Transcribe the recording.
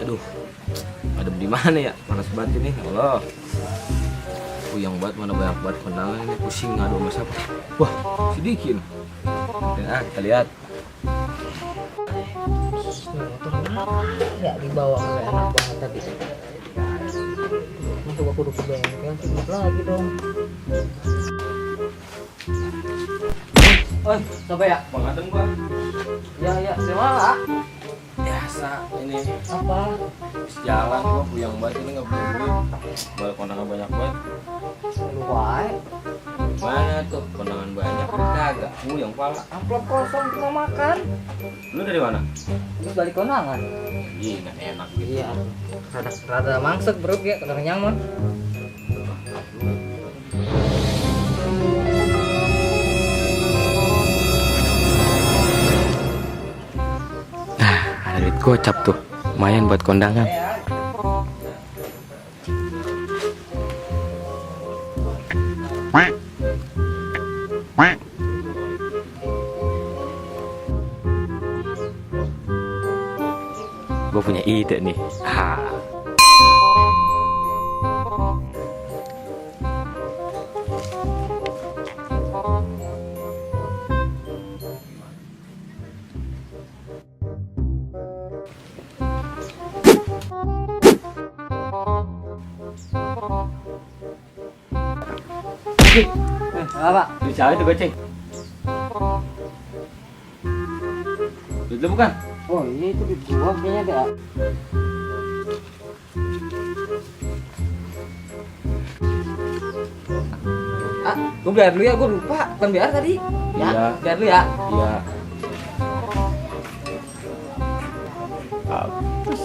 Aduh, adem di mana ya? Panas banget ini, ya Allah. Puyeng banget, mana banyak banget kondangan ini, pusing ngadu sama siapa? Wah, sedikit. Dan kita lihat. Ya dibawa kayak enak banget tadi. Masuk aku udah ke bengkel, sibuk lagi dong. Oi, coba ya? Bang adem gua. Ya, sewa. Biasa ini. Apa? Jalan gua puyeng banget ini nggak punya duit. Balik kondangan banyak banget. Lu wae. Mana tuh kondangan banyak udah kagak. Puyeng pala. Amplop kosong cuma makan. Lu dari mana? Terus balik kondangan. Ih, nggak enak gitu. Iya. Rada mangsek bro ya, kalau nyaman. Ada duit gocap tuh, lumayan buat kondangan. Gue punya ide nih. Apa? Duit siapa itu goceng? Duit lu bukan? Oh iya itu di gua kayaknya ada. Gua biar dulu ya, gua lupa. Kan biar tadi. Ya, Iya. biar dulu ya. Iya. Hapus.